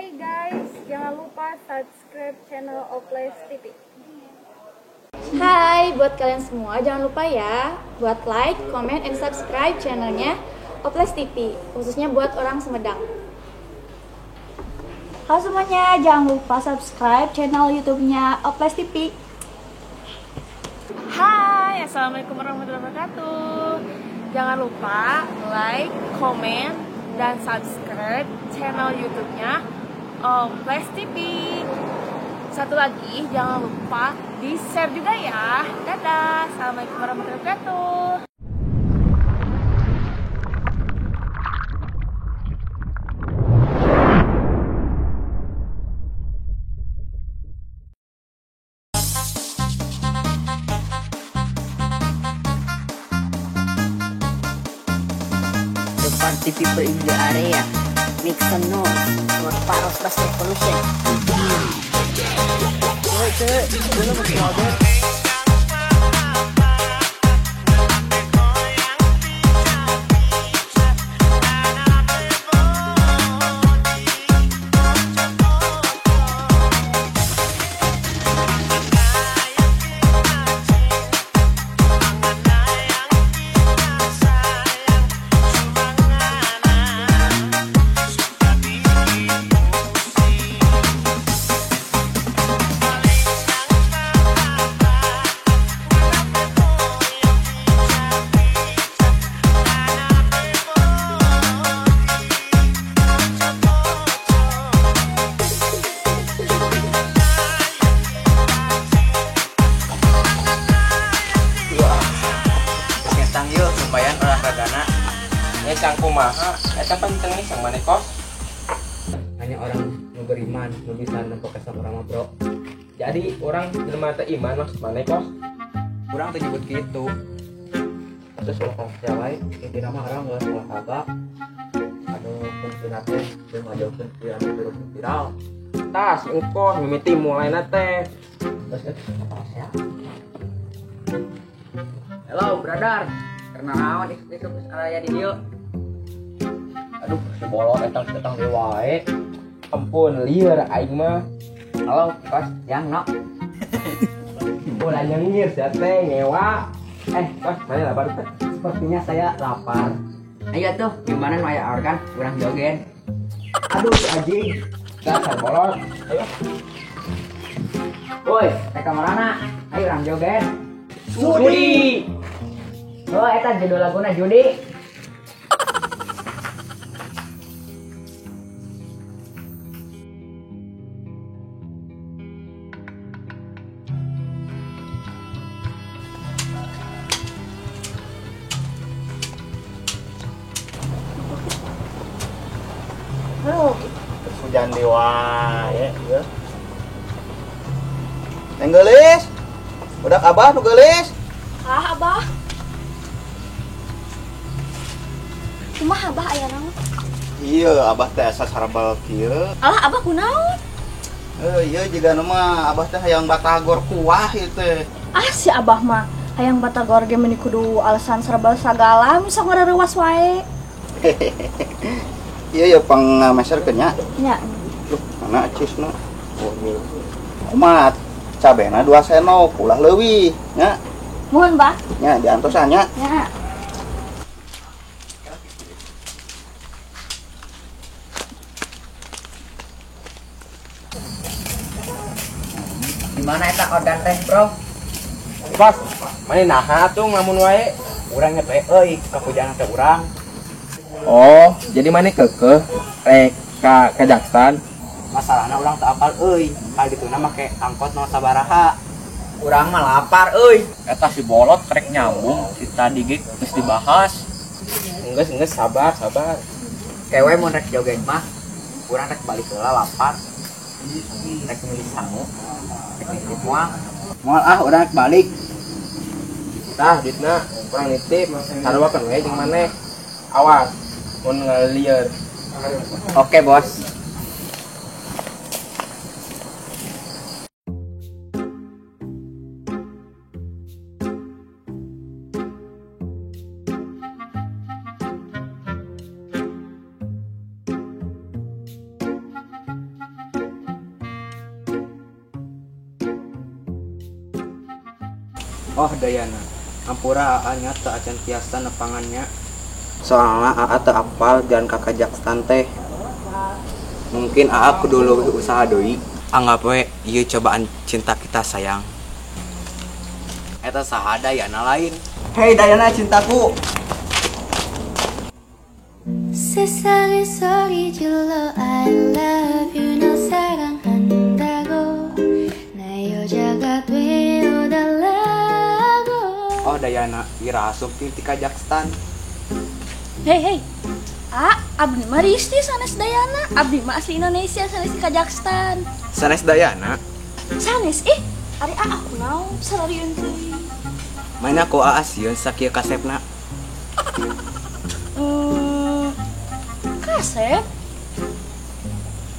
Hai guys, jangan lupa subscribe channel Oples TV. Hai, buat kalian semua jangan lupa ya buat like, comment, and subscribe channelnya Oples TV, khususnya buat orang Sumedang. Halo semuanya, jangan lupa subscribe channel YouTube-nya Oples TV. Hai, assalamualaikum warahmatullahi wabarakatuh. Jangan lupa like, comment, dan subscribe channel YouTube-nya Oples TV. Satu lagi, jangan lupa di-share juga ya. Dadah, assalamualaikum warahmatullahi wabarakatuh. The party people in the area make some noise for Paros Bus Revolution. Ngesang yuk, lumayan olahragana. Ngesang kumaha, eta penting ngesang maneh kos. Hanya orang nu beriman nu bisa nempo kesang urang mah, bro. Jadi orang jelema teu iman maksud maneh kos? Urang teu nyebut kitu. Terus ulah kongsi wae, intina mah urang geus olahraga. Anu fungsina teh jeung ngajauhkeun ti anu virus viral. Tas engkos mimiti mulaina teh. Terus apa ya? Hello, brother. Karena naon isuk-isuk geus araya di dieu? Aduh, si bolot eta datang deui wae. Ampun, lieur aing mah. Halo, kos, yang no. Ulah nyengir sia teh ngewa. Kos, mana lapar teh? Sepertinya saya lapar. Ayo tuh, gimana nu aya organ urang joget. Aduh, si anjing. Dasar bolot. Ayo. Woi, teh kamarana? Ayo urang joget. Sudi. Oh, eta judul laguna Judi. Halo. Terus hujan deui wae ieu. Neng geulis. Budak abah nu geulis. Ah, abah. Kumaha abah aya naon? Iya, abah teh asa sarabal kieu. Alah, abah kunaon? Iya jiga nu mah abah teh hayang batagor kuah ieu teh. Ah, si abah mah hayang batagor ge meuni kudu alasan sarabal sagala, misal ngareuwas wae. Iya ya pangameserkeun nya. Nya. Duh, mana acisna? Oh, iya. Kumaha cabena 2 sendok, ulah leuwih nya. Muhun, Bah. Nya diantosan nya. Nya. Gimana eta organ teh, bro? Kos, maneh naha tuh nglamun wae? Urang nyepe euy, kapujanan teh urang. Oh, jadi maneh keukeuh rek ka Kazakhstan? Masalahna urang teu apal euy, kal dituna make angkot nu sabaraha. Urang mah lapar euy. Eta si bolot rek nyambung, si tadi ge geus dibahas. Enggeus, enggeus, sabar, sabar. Kewe mun rek joget mah, urang rek balik heula lapar. Rek meuli sangu. Rek nitip moal. Moal ah urang rek balik. Tah duitna urang nitip, saruakeun we jeung maneh. Awas mun ngalieur. Oke, bos. Oh Dayana, ampura aa nya teu acan tiasa nepangannya. Soalna aa teu apal jalan ka Kazakhstan teh. Mungkin aa kudu leuwih usaha deui. Anggap we ieu cobaan cinta kita sayang. Eta saha Dayana lain. Hei Dayana cintaku. 세상에 소리 질러 I love you 너 사랑한다고 나 여자가 되어달라고. Oh Dayana, ira asup ti Kazakhstan. Hei hei. Ah, abdi mah Risti sanes Dayana. Abdi mah asli Indonesia sanes di Kazakhstan. Sanes Dayana? Sanes ih, ari aa aku naon sararieun teuing. Mana ku aa sieun sakieu kasepna? Kasep?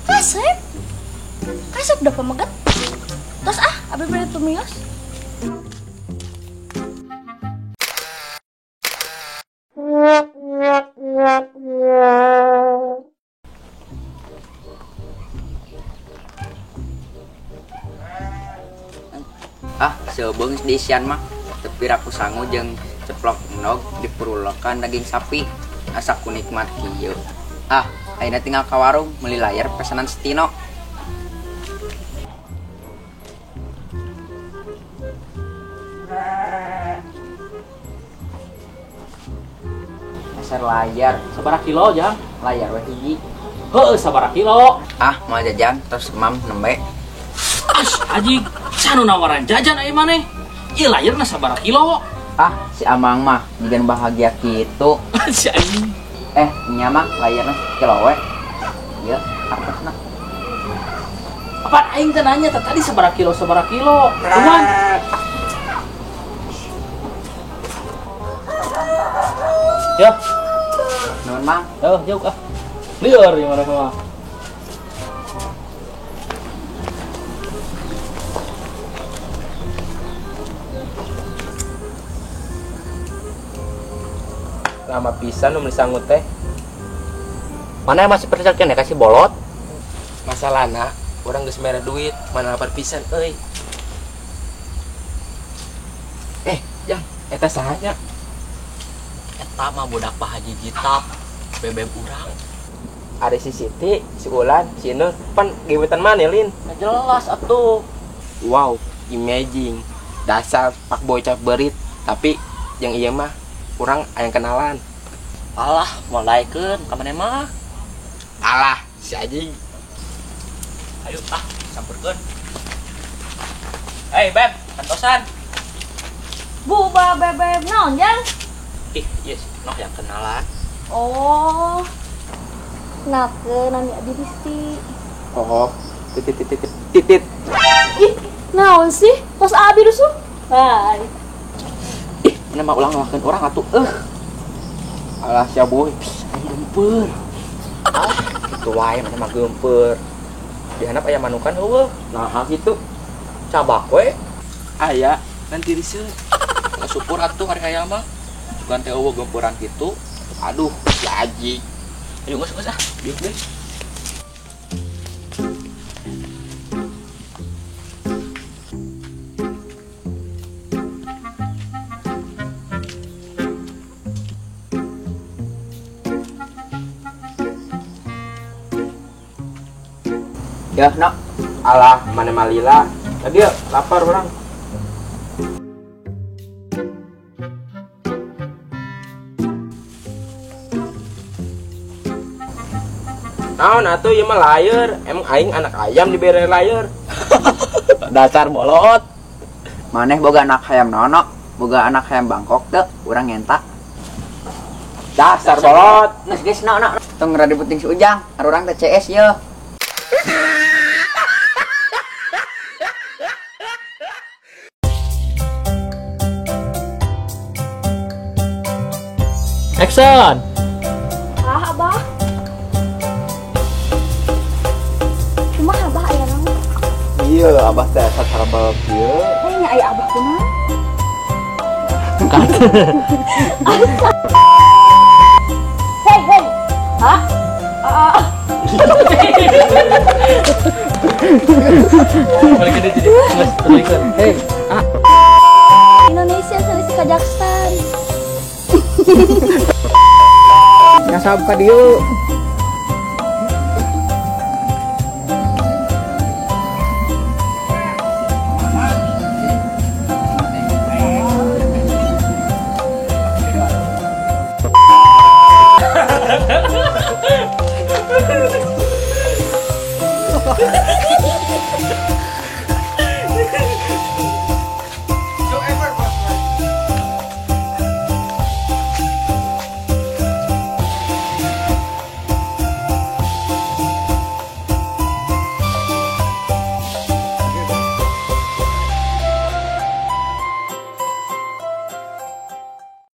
Kasep? Kasep udah pemegat. Terus ah, abdi beli tumios. Ah, sebeung di isian mah tepi raku sangu jeung ceplok endog dipurulokan daging sapi. Asa ku nikmat kieu. Ah, ayeuna tinggal ka warung meuli layar pesanan Stino. Dasar layar, sabaraha kilo jang? Layar we hiji. Heueuh, sabaraha kilo? Ah, moal jajan terus emam nembe. As, haji, sanu nawaran jajan aya maneh. Ieu layarna sabaraha kilo? Ah, si Amang mah jigan bahagia kitu. Si anjing. Nya mah layarna kilo we. Ieu artosna. Apaan aing teh nanya tadi sabaraha kilo sabaraha kilo? Cuman ya. Nuhun, Mang. Yo, jauh ah. Lieur ieu mana mah. Lama pisan nu meuli sangu teh. Mana masih percaya keneh ka si bolot? Masalahna urang geus mere duit, mana lapar pisan euy. Jang, eta saha nya? Eta mah budak Pak Haji Gitap, bebeb urang. Ari si Siti, si Ulan, si Nur, pan gebetan maneh lin. Nah, jelas atuh. Wow, imagine. Dasar pak bocah berit, tapi yang ieu mah urang aya kenalan. Alah, moal daekeun ka maneh mah. Alah, si anjing. Ayo ah, samperkeun. Hei, Beb, kantosan. Buba bebeb naon jang? Ih, yes, noh yang kenalan. Oh. Kenapa nami abdi Risti? Oh, titit titit titit. Ih, naon sih? Tos abi rusuh. Bye. Ih, mana mah ulang ngelakeun urang atuh. Alah sia boy, aing gempeur. Ah, kitu wae mana mah gempeur. Dihandap aya manukan eueuh. Nah, kitu. Cabak we. Aya, nanti riseut. Syukur atuh hari aya mah. Bukan teh eueuh gempuran kitu. Aduh, si Aji. Ayo geus geus ah, diuk deui. Ya, nok. Alah, mana malila. Tadi lapar orang. Naon atuh ieu mah layar, emang aing anak ayam dibere layar. Dasar bolot. Maneh boga anak hayam nono, boga anak hayam Bangkok teu, urang ngenta. Dasar bolot. Geus geus nok nok. Tong rada penting si Ujang, urang teh CS yeuh. Action. Ah, Abah. Kumaha Abah aya naon? Iya, Abah teh asa sarabal kieu. Hei, nya aya Abah kumaha? Hei, hei. Hah? Ah. Hei. Kazakhstan. Nyasab ka dieu.